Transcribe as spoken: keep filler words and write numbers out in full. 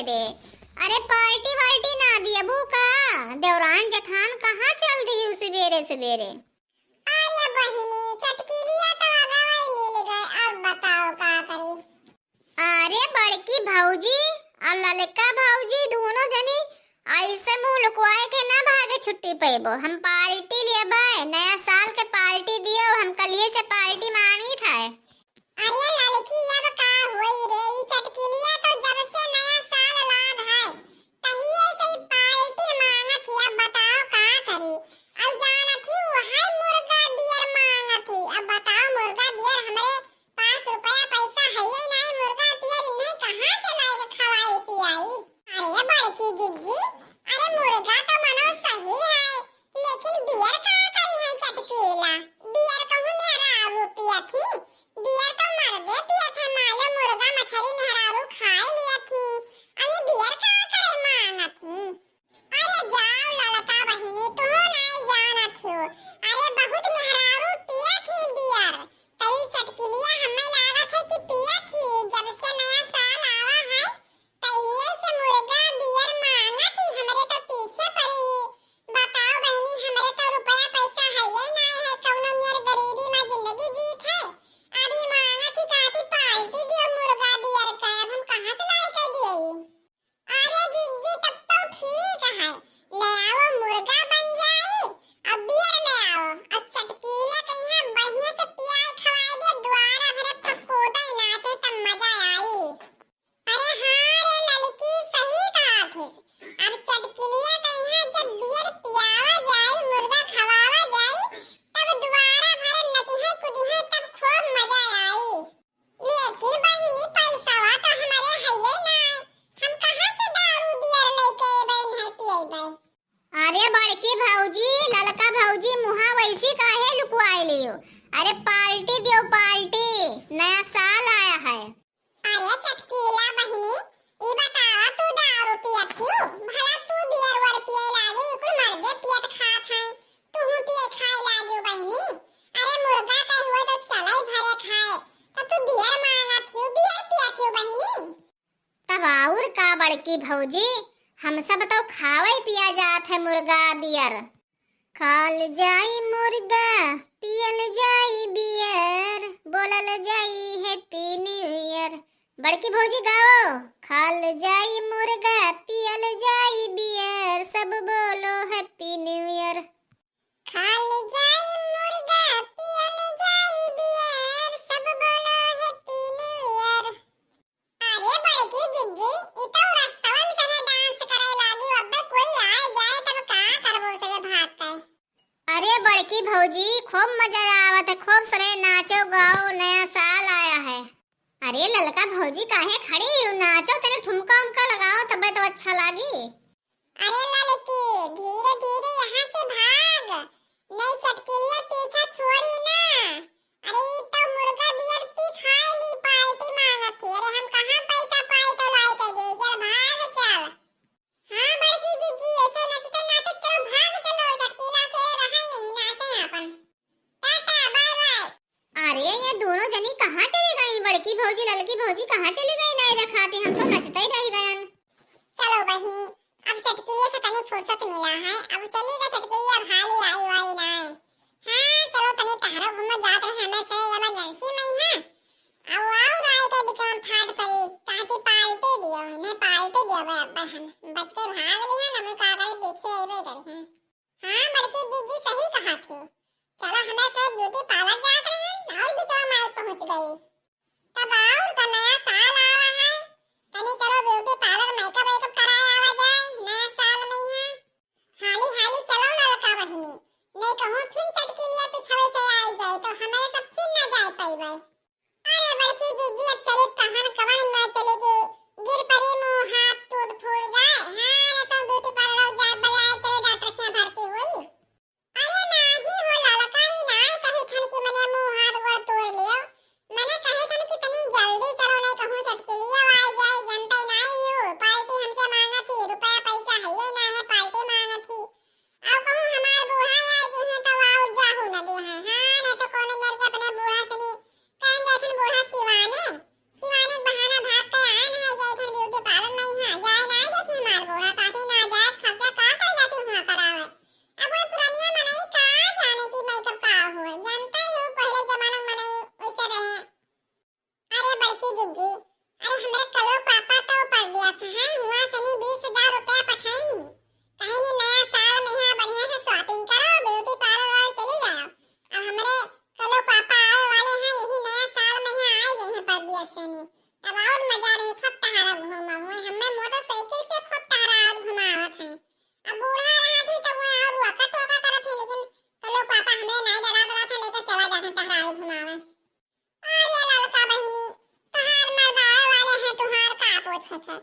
दे। अरे पार्टी वार्टी ना दियबू का? देवरान जेठान कहाँ चल दिहू सुबेरे सुबेरे? अरे बहिनी, चटकिलिया तो अगवै मिल गए, अब बताओ का करी? अरे बड़की भौजी और ललका भौजी दोनों जनी ऐसे मुंह लुकवाए के ना भागे छुट्टी पैबो। हम पार्टी लेबै, नया साल के पार्टी दियो, हम कलिए से पार्टी मांगी था। अरे ललकी, अब का होई रे, ई चटकिलिया तो जब से नया साल लाग है, तहिए से ई पार्टी मांगत ही। अब बताओ का करी? अब जानत ही वही मुर्गा बियर मांगत ही। अब बताओ मुर्गा बियर हमरे पास रुपया पैसा है ही नहीं, मुर्गा बियर इन्हें कहाँ से लाई के खवाई पियाई? अरे बड़की जिज्जी, अरे मुर्गा तो मनो सही है, लेकिन बियर का करी है चटकीला? बियर कहूँ मेहरारू पियत ही, बियर तो मर्दे पियत है, मालो मुर्गा मछरी मेहरारू खाए लियत ही, अब ये बियर का करे मांगत ही? अरे जाओ ललका बहिनी, तुहो नाई जानत हो, अरे बहुत मेहरारू पियत ही बियर, तभी चटकिलिया हमें लागत है कि पियत ही, जब से नया साल आवा है, तहिए से मुर्गा बियर मांगत ही, हमरे तो पीछे पड़ी ही। बताओ बहिनी, हमरे तो रुपया पैसा है ही नाई है, कौनो मेर गरीबी में जिंदगी जीत है। अभी मांगत ही, कहती पार्टी दियो मुर्गा बियर का, अब हम कहाँ से लाई के दिए? अरे जिज्जी, तब तो ठीक है, ले आओ मुर्गा बन जाई, अब बियर ले आओ, अब चटकीला कहिया बढ़िया से पियाए खवाए दे, द्वारा भरे फकोदा नाचे तब मजा आई। अरे हाँ रे ललकी, सही कहा थे। अब चटकिलिया कहिया जब बियर पियावा जाई, मुर्गा खवावा जाई, तब दुआरा भरे नचिहे कुदिहे, तब खूब मजा आई। लेकिन बहिनी, पैसावा तो हमारे हइये ना, हम कहाँ से दारू बियर लेके अइबै, नहीं पियबै? अरे बड़की भौजी, ललका भौजी, मुहा वैसी काहे लुकवाए लियो? अरे पार्टी दियो, पार्टी, नया साल आया है। अरे चटकीला बहिनी, ई बतावा, तू दारू पियत हियो? भला तू बियर वर पिए लागे, ई कुल मर्दे पियत खात हैं, तुहू पिए खाए लागे बहिनी। अरे मुर्गा कहे हुए तो चले भरे खाए, तो तू बियर मांगत हियो, बियर पियत हियो बहिनी। तब और का बड़की भौजी, हम सब तो खावे पिया जात है मुर्गा बियर। खाल जाई मुर्गा, पियल जाई बियर, बोलल जाई Happy New Year। बड़की भौजी गाओ। खाल जाई मुर्गा, पियल जाई बियर, सब बोलो Happy New Year। खाल जाई मुर्गा, पियल जाई बियर, सब बोलो Happy New Year। अरे बड़की जिज्जी, ई तो रस्तवन सभे dance करे लागी, अब्बे कोई आए जाए तब का करबो सभे भाग के। अरे बड़की भौजी, खूब मजा आवत है, खूब सभे नाचो गाओ, नया साल आया है। अरे ललका भौजी काहे खड़ी हो, नाचो, तनी ठुमका उमका लगाओ तबे तो अच्छा लागी। अरे ललकी, धीरे धीरे यहाँ से भाग, नहीं चटकिलिया पीछा छोड़ी ना। अरे ई तो मुर्गा बियर पी खाए ली, पार्टी मांगत थी। अरे हम कहाँ पैसा पाई तो लाई के दे, चल भाग चल। हाँ बड़की जिज्जी, ऐसे नाचते नाचते चलो भाग चलो, चटकीला के रहा यही नाचे अपन। टाटा बाय बाय। अरे ये दोनों जनी कहाँ चली गई? बड़की भौजी, ललकी भौजी कहाँ चली गई? नहीं रखाती, हम तो नचते ही रह गयन। चलो बहिनी, अब चटकीले से तनी फुर्सत मिला है, अब चली गई चटकीले, अब हाली आई वाई ना है। हाँ चलो तनी टहरो घूमो, जात रहे हमें से emergency में ही है। अब आओ राय के बीच में फाट पड़ी, ताकि पार्टी दियो, इन्हें पार्टी दियो भाई, अब हम बच के भाग ली है ना, वो का करे पीछे अइबे करी है। हाँ बड़की जिज्जी सही कहा थी। चलो हमें से beauty parlour जात रहे हैं और बिचवा माई पहुँच गई। तब और का नया साल आवा है, तनी चलो beauty parlour makeup वेकअप कराए आवा जाए नया साल में यहाँ। हाली हाली चलो ललका बहिनी, नहीं कहूँ फिर चटकीलिया पिछवे से आई जाए तो हमारे सब फिर ना जाए पाइबे। अरे बड़की जिज्जी, अब चले कहाँ, कवन में चले के गिर पड़ी, मुँह हाथ टूट फूट जाए। हाँ, ना तो beauty parlour जाए, बजाए चले डॉक्टर के यहाँ भर्ती हुई। अरे नाही हो ललका, ई नाही कही थन कि मने मुँह हाथ गोड़ तोड़ लियो। मने कहे थन कि तनी जल्दी अब और मजा रही, खूब टहरा घूमा हुए। हमें मोटरसाइकिल से खूब टहरा और घुमावत है। अब बूढ़ा रहा थी तो वो और रोका टोका करत है, लेकिन तो लोग पापा हमें नहीं डरा डरा था, लेकर चला जाता टहरा और घुमावे। अरे ललका बहिनी, तोहार मर्दावे वाले हैं, तुहार का पूछे थे?